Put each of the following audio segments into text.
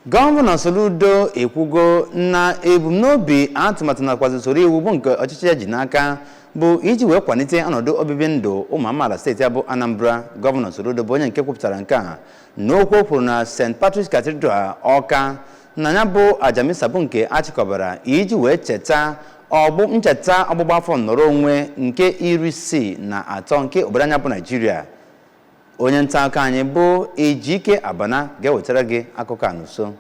Gọvanọ Soludo ekwugo na ebumnobi atụmatụ nakwazi usoro iwu bụ nke ọchịchị ya ji n'aka bụ iji wee kwalite ọnọdụ obibi ndụ ụmụ amaala steeti ya bụ Anambra. Gọvanọ Soludo bụ onye nke kwupụtara nke a n'okwu o kwuru na St. Patrick's Cathedral, Ọka, na ya bụ aja misa bụ nke achịkọbara iji wee cheta ọgbụ ncheta ọgbụgba afọ nnọrọ onwe nke 63 nke obodo anyị bụ Naijiria. Onye nta akụkọ anyị bụ Ejike Abana ga-ewetara gị akụkọ a n'uso.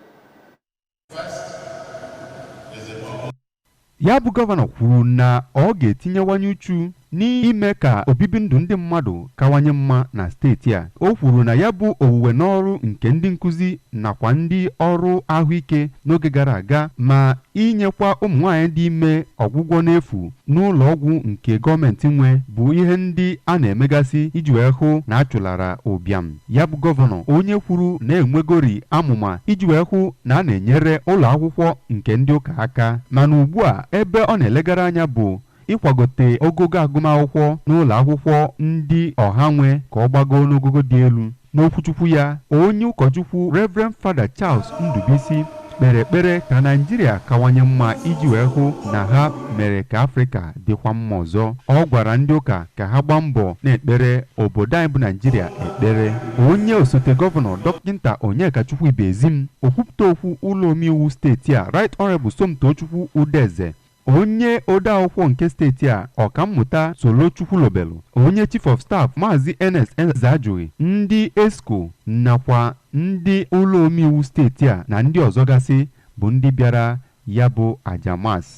Ya bụ gọvanọ kwuru na ọ ga-etinyewanye uchu n'ime ka obibi ndụ ndị mmadụ kawanye mma na steeti a. O kwuru na ya bụ owuwe n'ọrụ nke ndị nkụzi nakwa ndị ọrụ ahụike n'oge gara aga, ma inyekwa ụmụ nwaanyị dị ime ọgwụgwọ n'efu n'ụlọ ọgwụ nke gọọmenti nwe, bụ ihe ndị a na-emegasị iji wee hụ na a chụlara ụbịam. Ya bụ gọvanọ, onye kwuru na enwegori amụma iji wee hụ na a na-enyere ụlọ akwụkwọ nke ndị ụka aka, mana ugbu a ebe ọ na-elegara anya bụ ịkwagote ogogo agụmakwụkwọ n'ụlọ akwụkwọ ndị ọha nwe ka ọ gbagoo n'ogogo dị elu. N'okwuchukwu ya, onye ụkọchukwu Reverend Father Charles Ndubisi kpere ekpere ka Naijiria kawanye mma iji wee hụ na ha mere ka Afrịka dịkwa mma ọzọ. Ọ gwara ndị ụka ka ha gbaa mbọ na-ekpere obodo anyị bụ Naijiria ekpere. Onye osote gọvanọ, Dọkịta Onyekachukwu Ibezim, okwupụta okwu ụlọ omeiwu steeti a, Right Honorable Somtochukwu Udeze, onye odeakwụkwọ nke steeti a, Ọkammụta Solochukwu Lobelu, onye Chief of Staff, Maazị Ernest Ezeajughi, ndị EXCO nakwa ndị ụlọ omeiwu steeti a na ndị ọzọ gasị bụ ndị bịara ya bụ aja mass.